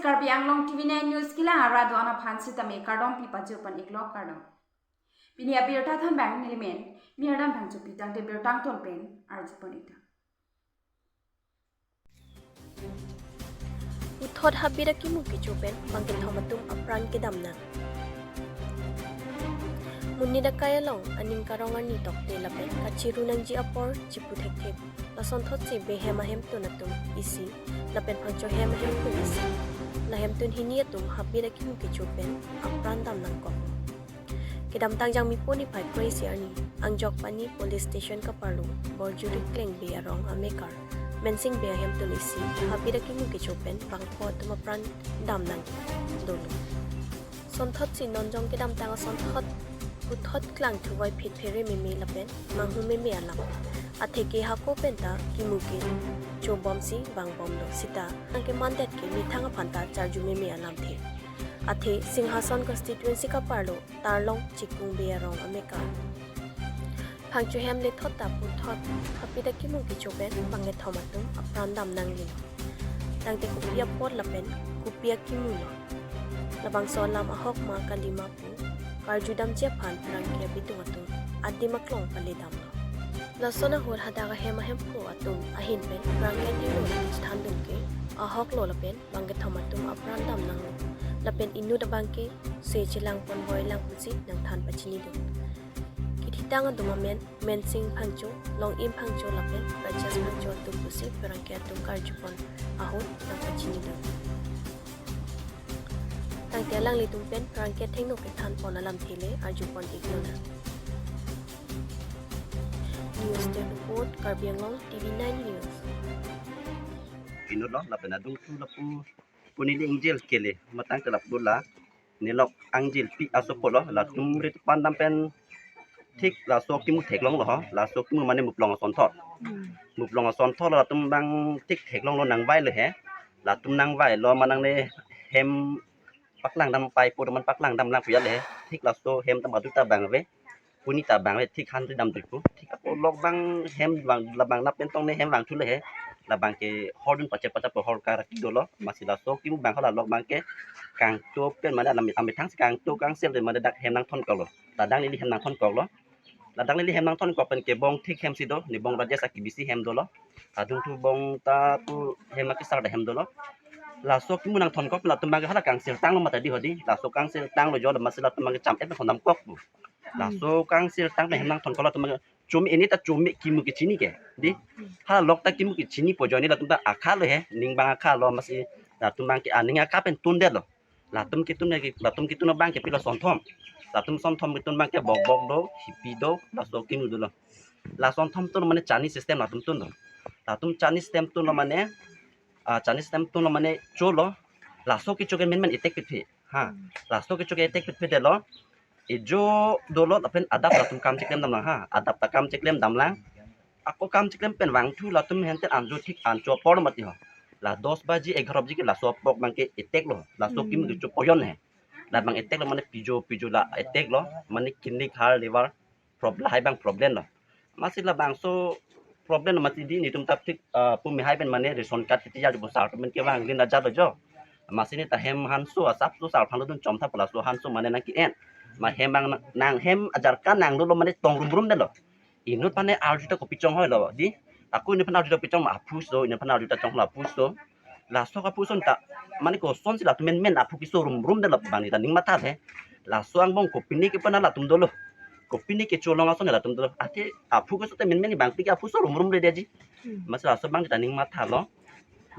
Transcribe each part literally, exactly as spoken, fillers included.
Karbi Anglong T V nine News kelang arat do-an aphan sitame kardom pi pajut pon iklo, kardom. Pini abirta thanbang nelimen Mirdan Phangchopi, tangte birta angton pen arju pon ikta. Puthot habit akimu kecho pen bangkethom atum apran kedam nang. Monit akai along aning karong arni tokte lapen kachiru nangji apor chipu thekthe. Lasonthotsi Behem ahemtun atum isi lapen Phangcho hem ahemtun isi, la hemtun hini atum habit akimu kecho pen apran dam nangkok. Kedamtang Jangmipo niphai kre-isi arni, Angjokpani Police Station kaparlo Borjuri Kleng Bey arong amekar Mensing Bey ahemtun isi habit akimu kecho pen bangpho atum apran dam nang dolo. Sonthotsi non jong kedamtang asonthot puthot klangthu voiphit phere meme lapen manghu meme alam. Atheke hako penta kimu kecho bomsi vangbomlo sita, nangkemandet ke methang aphanta charju meme alamthe. Athe Singhason constituency kaparlo Tarlong Chikung Bey arong amekar Phangcho hem lethot ta puthot habit akimu kecho pen bangkethom atum apran dam nangle. Tangte kopi apot lapen kopi akimu lo, labangso alam ahok ma kali ma pu karju damji aphan pherangke abitung atum adim aklong pale damlo. Lason ahut hadak ahem ahemphu atum ahin pen pherangke atum lo thandun ke ahok lo lapen bangkethom atum apran dam nanglo. Lapen inut abangke se chelang pon boi lang pusi nangthan pachinidun. Kethitang atum amen Mensing Phangcho, Longim Phangcho lapen Rajesh Phangcho atum pusi pherangke atum karju pon ahut nangpachinidun. Tangte alanglitum pen pherangke athengno kethan pon alamthe le arju pon iklonang. News Desk Report, Karbi Anglong T V nine News. Inut lo lapen adungthu lapu pu neli ingjel kele matang telap dola, nelok angjel pi asopo lo, latum rit pandam pen thik laso kimu theklonglo ho, laso kimu mane muplong asonthot. Muplong asonthot lo latum bang thik theklonglo, nangvailo he. Latum nangvailo manang ne hem paklang dam pai po man paklang dam lang puya le he. Thik laso hem tam adu ta bang ave. Puni ta bang le thik han ri dam dui pu. Thik apo lok bang hem bang labang nap pen tong ne hem bang thu le he. Labang ke hordun pache pache po hor kar ki dolo. Masi laso kimu bang hala lok bang ke kangto pen mane alam amethang si kangto kangsel de mane dak hem nangthonkoklo. Ladak neli hem nangthonkoklo. Ladak neli hem nangthonkok pen ke bong thik hem si do, ne bong Rajesh akibisi hem dolo. Adungthu bong ta pu hem akisar da hem dolo. Laso kimu nangthonkok pen latum bang ke hala kangsel tanglo mata di hodi. Laso kangsel tanglo jo masi latum bang ke cham et na khondam kok pu. Laso kangsel tang pen hem nangthonkok latum bang ke chome, ini ta chome kimu kechini ke. Di hala lok ta kimu kechini po jo ne latum ta akha lo he, ning bang akha lo masi latum bang ke aning akha pen tundetlo. Latum ketun ke, latum ketun bang ke pilo sonthom. Latum sonthom ketun bang ke bok bok do, hipi do, laso kimu dolo. La sonthom tun mane chani system latum tun do. Latum chani system tun lo mane, ah, chani system tun lo mane cholo. Laso kecho ke menmen etek pitphi. Ha. Laso kecho ke etek pitphi delo. Ejo dolo lapen adap latum kam cheklem damlang ha. Adap ta kam cheklem damlang. Ako kam cheklem pen vangthu latum henten anjo thik ancho apor mati ho. La dos baji, egharo baji ke laso apok bang ke etek lo. Laso kimu kecho poyon he. Labang etek lo mane pijo pijo la etek lo. Mane kidney, heart, liver, problem, lahai bang problem lo. Masi labangso problem lo mati di netum ta thik, ah, pumi hai pen mane ration card kiti ya bo sar pen ke vang lin aja lo jo. Masi ne ta hem hanso asap so sar phan lo dun chom tha pala so hanso mane nang ki en. Ma hem bang nang hem ajar ka nang lo mane tong rum rum de lo. Inut pane arju ta kopi chonghoi lo di. Ako inut pane arju ta kopi chong ma aphu so, inut pane arju ta chong lo aphu so. Laso aphu son ta mane koson si latum menmen aphu keso rum rum de lo bang ni ta ning matha he. Laso angbong kopine ke pana latum dolo. Kopine kecho long ason latum dolo. Athe aphu keso te menmen bang pi ke aphu so rum rum de deji. Masi laso bang ta ning matha lo.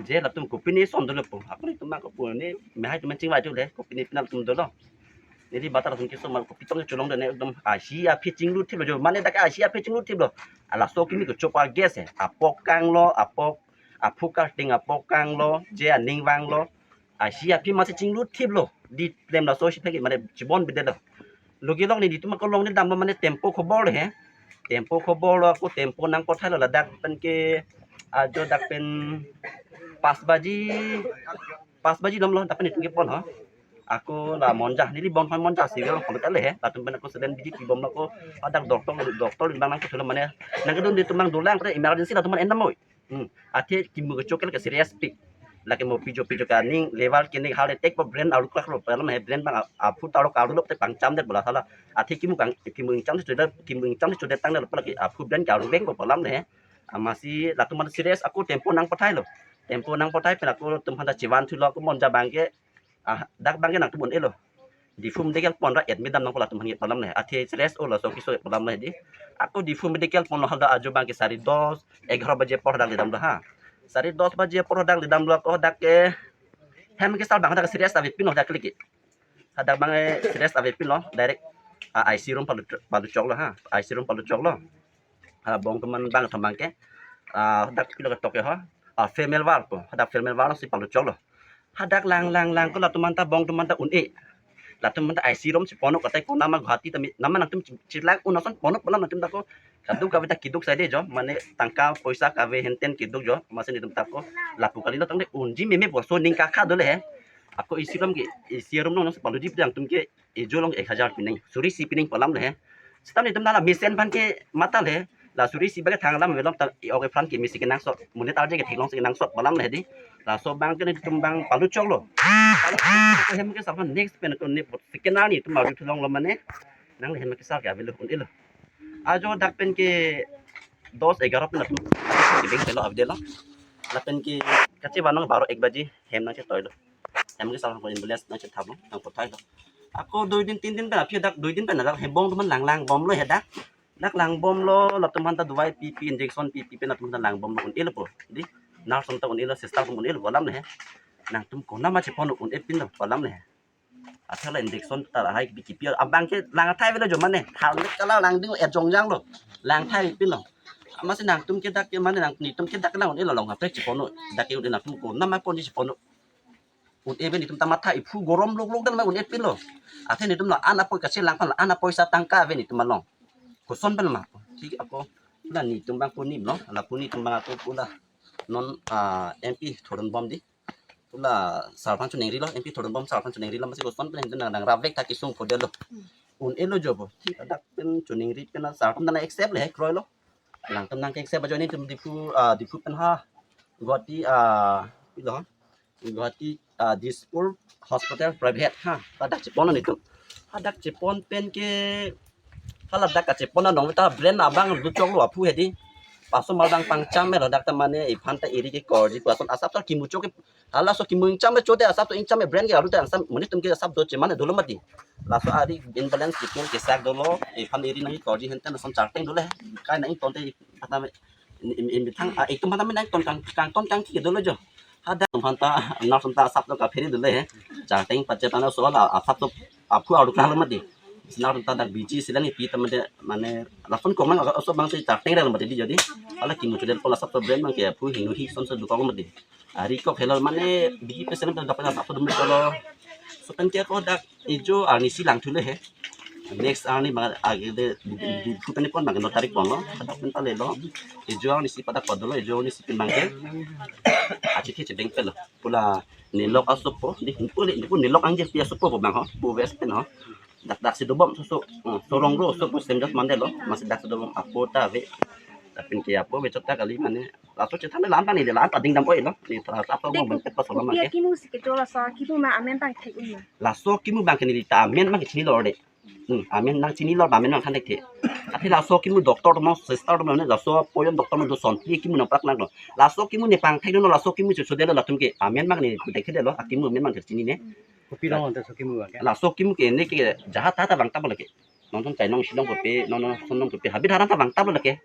Je latum kopine son dolo po. Ako netum bang kopo ne me hai tum chingvai tu le kopine pina latum dolo. Neli bata latum keso mal kopi tong cholong de ne ekdom ashi aphi chinglu thip lo jo. Mane dak ashi aphi chinglu thip lo. Laso kimu kecho pa ges he. Apok kanglo, apok aphu karting apok kanglo, je aning vanglo. Ashi aphi masi chinglu thip lo. Di klem laso si phek mane chibon bide lo. Logi lok ne netum ako long ne dam lo mane tempo khobor lo he. Tempo khobor lo ako tempo nangkothai lo ladak pen ke ajo dak pen pas baji, pas baji lom lo dak pen netum kepon ho. Ako la Monja, neli bon hoi Monja si lo kometal he. Latum pen ako selen biji kibom lo ako adak doktor, doktor bang nangkethu lo mane nangkedun netum bang dolang pada emergency latum mane endam oi. Hmm. Athe kimu kecho ke serious pik. Lake mo pijo pijo ke aning level ke ning heart attack po, brain aruk lak lo pu alam he, brain abang a- aphu ta aruk aruk lo te pangcham det bola hala. Athe kimu kang kimu ingcham si chodet, kimu ingcham si chodet tangdet lo pu lake aphu brain ke aruk veng po pu alam le he. Amatsi latum aphan serious ako tempo nangpathai lo. Tempo nangpathai pen ako latum aphan ta chevan thulo ako monja abang ke, ah, dak abang ke nangtum un-elo. Diphu Medical pon ra admit dam nangpo latum aphan ke pu alam le. Athe serious o laso kiso pu alam le di. Ako Diphu Medical pon lo hadak ajo abang ke sari dos, egharo baje apor hadak ledam lo ha. Sari dos baje apor hadak ledam lo ako hadak ke hem kesal abang hadak serious ta avepin lo hadak ke lake. Hadak abang ke serious ta avepin lo, direct, ah, I C room palu palu chok lo ha. I C room palu chok lo. Hala bong atum an bangkethom abang ke, ah, hadak pilo ketok ke ho. Ah, female ward po. Hadak female ward si palu chok lo. Hadak lang lang lang ako latum aphan ta bong atum aphan ta un-e. Latum aphan ta I C room si ponpo katai ko nama Guwahati tame nama nangtum chi- chilang un ason ponpo pu alam nangtum ta ako. Kaduk kave ta keduk saide jo, mane tangka poisa kave henten keduk jo, amatsi netum ta ako lapu kali lo tangte unji meme po, laso aning kakha do le he. Ako I C room ke, I C room along si paluji pu nangtum ke ejo along ek hajar pining, suri isi pining pu alam le he. Seta netum hala mesen aphan ke matha le he. La suri isi abang ke thang alam avelom ta e-ok aphan keme si kenangsot, monit arje ke theklong si kenangsot pu alam le he di. Laso abang ke netum abang palu chok lo. Palu chok lo hem kesal aphan next pen ako ne second arni netum arju thulong lo mane nang le hem kesal ke avelo un-elo. Ajo dak pen ke dos egharo pen latum kebeng telo avelo. Lapen ke kachevan nang baro ek baji hem nangchetoilo. Hem kesal aphan ambulance nangchethap lo, nangpathai lo. Ako dui din tin din pen aphi dak dui din pen dak he bong atum an lang lang bom lo he dak. Dak lang bom lo, latum aphan ta dawai pipi, injection pipi pen latum aphan ta lang bom lo un-elo po. Di, nurse atum ta un-elo, sister atum un-elo pu alam le he. Nangtum konat ma chepon un-epin lo pu alam le he. Athe la injection ta lahai kipi kipi abang ke lang athai avelo jo mane. Thal chala lang ding erjongjang lo. Lang athai pin lo. Amatsi nangtum ke dak ke mane nang netum ke dak lang un-elo, long athai chepon lo. Dak ke un-e nangtum konat ma ponji chepon lo. Un-e ave netum ta matha iphu gorom lok lok dan ma un-epin lo. Athe netum la-an apoi kachelang aphan la-an apoisa tangka ave netum along. Koson pen ma. Thik ako la netum abang pu nim lo. La pu netum abang ako pu la non, ah, M P thoron bom di. Pu la sar aphan choningri lo, M P thoron bom sar aphan choningri lo, amatsi koson pen nang nang ravek ta kesung phodet lo. Un-elo jo po. Thik adak pen choningri pen la sar aphan ta nang accept le he kroi lo. Lang atum nang ke accept ajoine netum Diphu, ah, Diphu pen ha Guwahati, ah, pilo ha. Guwahati, ah, Dispur Hospital private ha. Hadak chepon lo netum. Hadak chepon pen ke hala dak kachepon anong ta brain abang do chok lo aphu he di. Paso mal dang pangcham me lo dak ta mane iphan ta eri ke korji pu ason asap ta kimu chok ke. Hala laso kimu ingcham me chote asap to ingcham me brain ke alu ta asap monit atum ke asap do chemane dolo mati. Laso ari imbalance ke kel kesak dolo, iphan eri nang korji henten ason charteng dolo he. Kai nang ton te iphan ta me im- im- im- thang, ah, itum aphan ta me nang ton kang kang ton kangki dolo jo. Hadak atum aphan ta nurse atum ta asap to kaphere dolo he. Charteng pachet ana so la asap to aphu aruk lo mati. Nurse atum ta dak biji silang ipi ta mane mane lason komang aso abang si charteng rel mati di jadi. Hala kimu chodet pu la asap to brain abang ke aphu hingno hi son so dukok mati. Ari kok helo mane biji pe selam ta dapat asap to dum lo. So pen ke ako dak ejo arni si lang thu le he. Next arni abang age de di di di ku pen pon abang no tarik pon lo. Hadak pen ta le lo. Ejo arni si pada pon lo, ejo arni si pen abang ke. Achi ke chedeng pe lo. Pu la nelok asopo, di pu le pu nelok angje pi asopo abang ho. Pu west pen ho. Dak dak si dobom so so. Hmm, sorong ro so pu sem jas mande lo. Amatsi dak si dobom apo ta ave. Lapen ke apo ave chot ta kali mane. Laso chethan le lam ta ne le lam ta ding dam oi lo. Ne ta ta po Dek, bang pet pa so lam kopi ke. Akimu si kecho laso akimu ma amen abang thek un ma. Laso kimu abang ke neli ta amen abang ke chini lo de. Hmm, amen nangchini lo, amen nangthan thekthe. Athe laso kimu doctor atum, sister atum, laso poyon doctor atum do son, ye kimu nangprak nang lo. Laso kimu ne pangthek lo, laso kimu cho chodelo latum ke, amen abang ne thekthe lo, akimu amen abang ke chini ne. Kopi long anta laso kimu abang ke? Laso kimu ke ne ke jahat ta ta bang ta bo lake. Nonton chai nong silong kopi, non non son nong kopi, habit haran ta bang ta bo lake.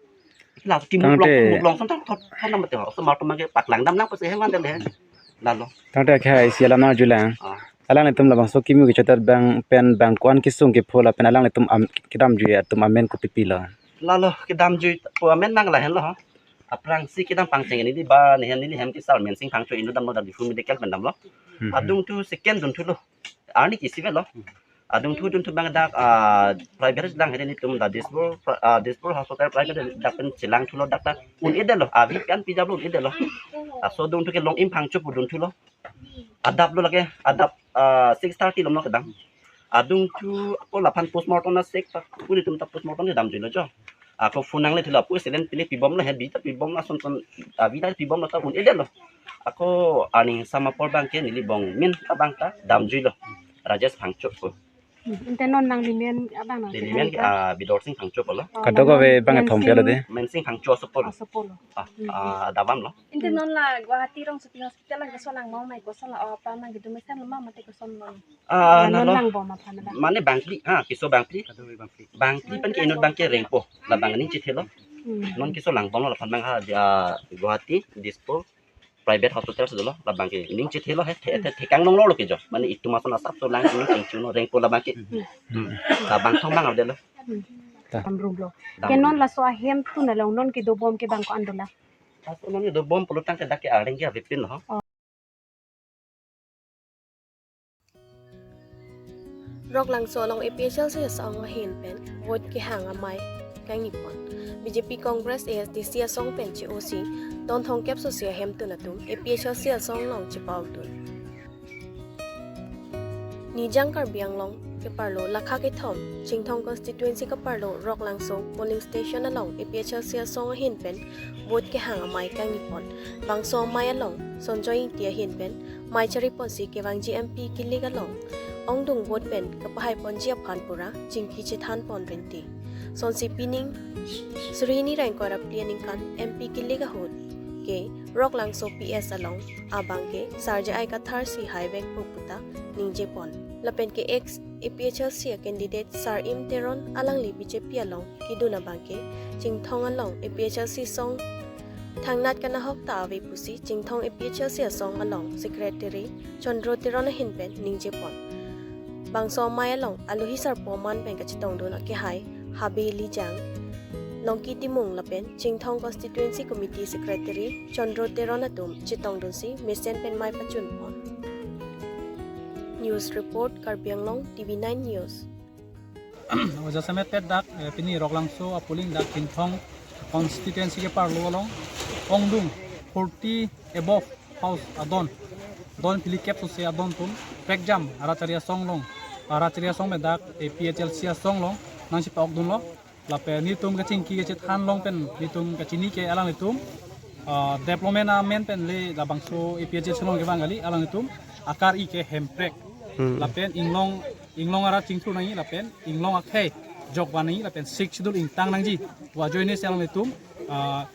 Laso kimu Tangte long, long son ta thot thot nang mate ho, so mar atum abang ke paklang dam nang pase hewan dele. Lalo. Tangte akha isi alam nang arjulang. Ah. Alanglitum labangso kimu kechodet abang pen bang ko-an kesung kepho lapen alanglitum am, kedamjui atum amen kopi pi lo? Lalo kedamjui pu amen abang lahenlo ha. Aphrangsi kedam pangcheng neli ba neli hem neli hem kesar Mensing Phangcho inut damlo dak Diphu Medical pen damlo. Hmm, hmm. Adung thu second dun thulo. Arni ke isi avelo. Adung thu dun thu abang dak, ah, private lang hede netum dak Dispur, ah, Dispur Hospital private dak pen chelang thulo dak ta un-edetlo. Avi kan pijaplo un-edetlo. Laso adung thu ke Longim Phangcho pu dun thulo. Adap lo lake, adap, ah, six thirty lo kedam. Adung thu ako laphan postmortem na sek ta, pu netum ta postmortem kedamjui lo jo. Ako phone nangle thilo, pu student pili pibomlo, he bita pibomlo, ason son, ah, bita pibomlo ta un-edetlo. Ako aning sama apor abangke neli bong min abang ta damjuilo. Rajesh Phangcho pu. Hmm, ante non nangli men abang nang Neli si men, Phangcho? Ah, Bidorsing Phangcho pulo. Oh, Kadokave non abang Mensing, thomkelo de. Mensing Phangcho asopo lo. Asopo lo. Ah, Hmm. ah, adabam lo. Ante non la Guwahati Rongsopi Hospital lang keso lang mo mai koson la, oh, apa nang gitu mesen lo ma mate koson lo. Ah, Ah, non nalo. Lang bom aphan la. Mane bangphli, ah, keso bangphli. Kadokave bangphli. Bangphli pen ke inut abangke rengpo. Labang ning chethelo. Hmm. Non keso lang bomlo laphan abang ha, ah, Guwahati, Dispur, private hospital si dolo, labangke ning chethelo he, the, the, thekang longlo ke jo. Mane itum ason asap so lang ning chingchuno rengpo labangke. Hmm. Labang thong abang avdetlo. Hmm. Ta. Dam room lo. Dam Ke non room. Laso ahemtun along non kedobom ke bang ko-an dolang? Laso non kedobom pulotangte dak ke arleng ke avepin lo. Oh. Roklangso along A P H L C asong ahin pen vote kehang amei kangnipon. B J P, Congress, A S D C asong pen che-osi, don thomkep sosi ahemtun atum A P H L C asong along chepa-okdun. Nijang Karbi Anglong keparlo lakha kethom, Chinthong constituency keparlo Roklangso polling station along A P H L C asong ahin pen vote kehang amei kangnipon. Bangso amei along Sonjoy Ingti ahin pen mei chariponsi kevangji M P kilik along ongdung vote pen kapahaiponji aphan pura chingki chethanpon rinti. Sonsi pining suri hini ra ingkoi ra phli aningkan M P kilik ahut ke Roklangso P S along abangke Sar J I Kathar si haivekpo puta ningjepon. Lapen ke ex A P H L C a candidate Sar Im Teron alangli B J P along kedun abangke Chinthong along A P H L C asong thangnat kanahok ta ave pusi Chinthong A P H L C asong along secretary Chandra Teron ahin pen ningjepon. Bangso amei along alohi sarpo aman pen kachetongdun akehai Habe Lijang, Longki Timung lapen Chinthong constituency committee secretary Chandra Teron atum chetongdunsi mesen pen mei pachunpon. News report, Karbi Anglong, T V nine News. O jasemet pet dak, eh, pini Roklangso a polling dak Chinthong constituency keparlo along ongdung forty above house adon, don phlikep sosi adon atum prekjam arat chari asong along, arat chari asong pen dak A P H L C asong along nangchepa-okdunlo. Lapen netum kachingki kachethan along pen netum kachini ke alanglitum, ah, development amen pen le labangso A P H L C along kevang kali, alanglitum akar-i ke hemprek. Hmm. Lapen inglong, inglong arat chingthur nangji lapen inglong akhei jokvan nangji lapen Sixth Schedule ingtang nangji pu ajoine si alanglitum, ah,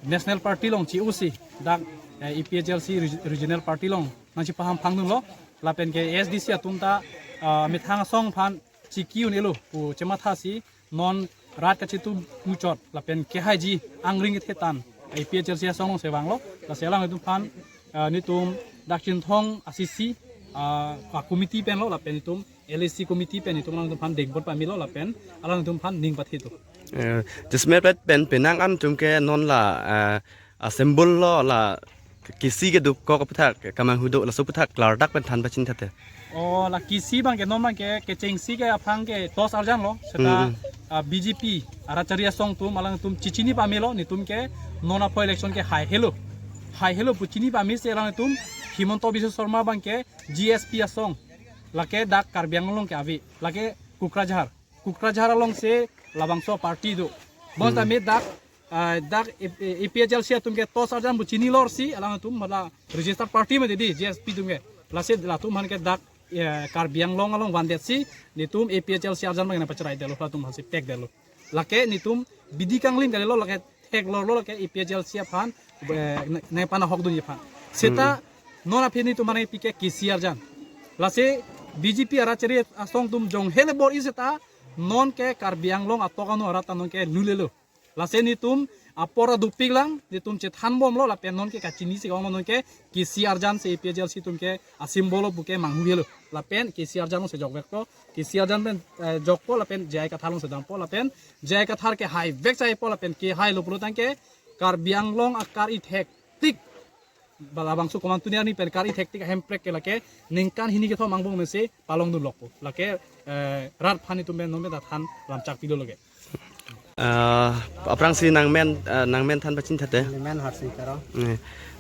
National Party along che-osi dak, eh, A P H L C reg-, regional party along nangchepahamphangdunlo. Lapen ke A S D C atum ta, ah, methang asong aphan chiki un-elo pu chemathasi non rat kachetum muchot lapen kehaiji angring kethe tan A P H L C asong along si vanglo. Lasi alanglitum aphan, ah, netum dak Chinthong a C C, ah, a committee penlo lapen netum L A C committee pen netum alanglitum aphan dengpon pamelo lapen alanglitum aphan ning pathedo. Eh, jasemet pet pen penang an atum ke non la, eh, a symbol lo la kisi keduk kok aphuthak kemanghu do laso aphuthak klardak pen than pachini thate. Oh, la kisi abangke non abangke kechengsi ke aphrang ke torch arjan lo. Seta, Hmm, hmm. ah, B J P arat chari asong atum alangtum chechini pamelo netum ke non apho election ke haihelo. Haihelo pu chini pamesi alangtum Himanta Biswa Sarma abangke G S P asong. Lake dak Karbi Anglong along ke ave. Lake Kokrajhar. Kokrajhar alongsi labangso party do. Bon Hmm. tame dak, ah, dak A P H L C atum ke torch arjan pu chinilo si alangtum hala register party ma dei G S P atum ke. Lasi latum aphan ke dak, eh, Karbi Anglong along vandetsi netum A P H L C arjan abang nangpacherai detlo, latum aphansi pekdetlo. Lake netum bidi kanglim kalilo lake theklorlo lake A P H L C aphan, eh, ne, ne aphan ahokdunji aphan. Seta Hmm. non aphi netum mane pike K C arjan. Lasi B J P arat chari asong atum jong hele bor-i seta non ke Karbi Anglong atok ano arat ta non ke lulelo. Lasi netum apor aduk piklang, netum chethanbomlo lapen non ke kachinisi ke ong non ke K C arjan si A P H L C atum ke a symbol lo pu ke manghuhelo. Lapen K C arjan alongsi jokvekpo, K C arjan pen, eh, jokpo lapen J I Kathar alongsi dampo lapen J I Kathar ke haivek chaipo lapen kehailo pulotangte Karbi Anglong akar-i thektik. Ba labangso komantunia ni pen kar-i thektik hemprek ke lake ningkan hini kethom angbong mesi palongdunlokpo. Lake, eh, rat aphan netum pen non pen ta than lamchak pilo lake. Ah, aphrangsi nangmen, ah, nangmen than pachini thate. Nangli men Harsing Terang. Eh,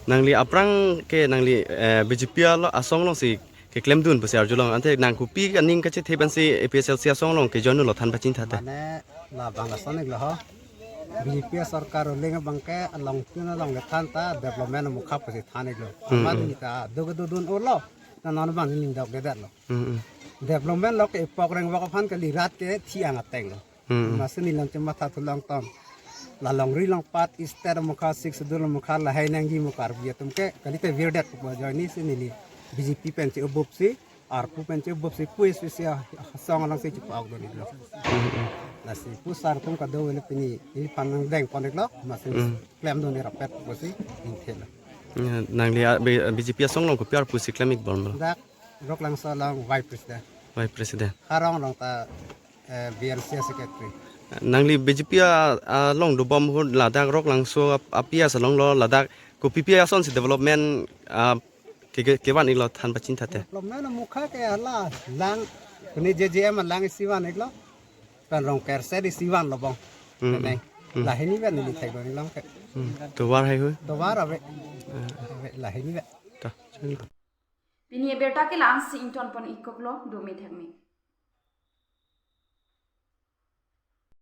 nangli aphrang ke nangli, eh, B J P alo asong alongsi keklemdun pusi arjulong. Ante nang kopi aning kachethe pensi A P H L C asong along ke-join lo than pachini thate. Mane labang lason iklo ho. B J P sorkar ruling abang ke along tun along le than ta development amokha pusi than iklo. Hmm, amat hmm. Neli ta do do dun olo. Na non bang neli dok dedet lo. Hmm, hmm. Development lo ke ipok reng wak aphan kali rat ke thi ang ateng lo. Hmm. Masi neli lam chematha thu long ton. La longri longpat state amokha, Sixth Schedule amokha, lahai nangji mo Karbi atum ke kalite virdet pu ajoine si neli B J P pen che-obupsi, arpu pen che-obupsi, pu S P C asong alongsi chepa-ok dun iklo. Hmm, hmm. Lasi pu sar atum kado le pini neliphan nangdeng pon iklo, masi Hmm. klemdun irapet pusi ingthelo. Ya, nangli a, B-, B J P asong along kopi arpu si klem ik bom lo? Dak Roklangso along Vice President. Vice President. Harong along ta, eh, B N C Secretary. Nangli B J P a, along dobom ahut ladak Roklangso ap-, api asalong lo ladak kopi pi asonsi development, ah, ke, ke, kevan iklo than pachini thate? Development amokha ke hala lang, kuni J J M lang isi van iklo. Pen Rongkerset isi vanlo bong. Hmm, Penang. Hmm. Lahini pen neli thekdun iklo ke. Hmm. Tovar hai hui? Tovar ave. Ah. Ave, lahini pen. Ta. Pini abirta ke la-ansi ingtonpon ik koklo, dome thekme.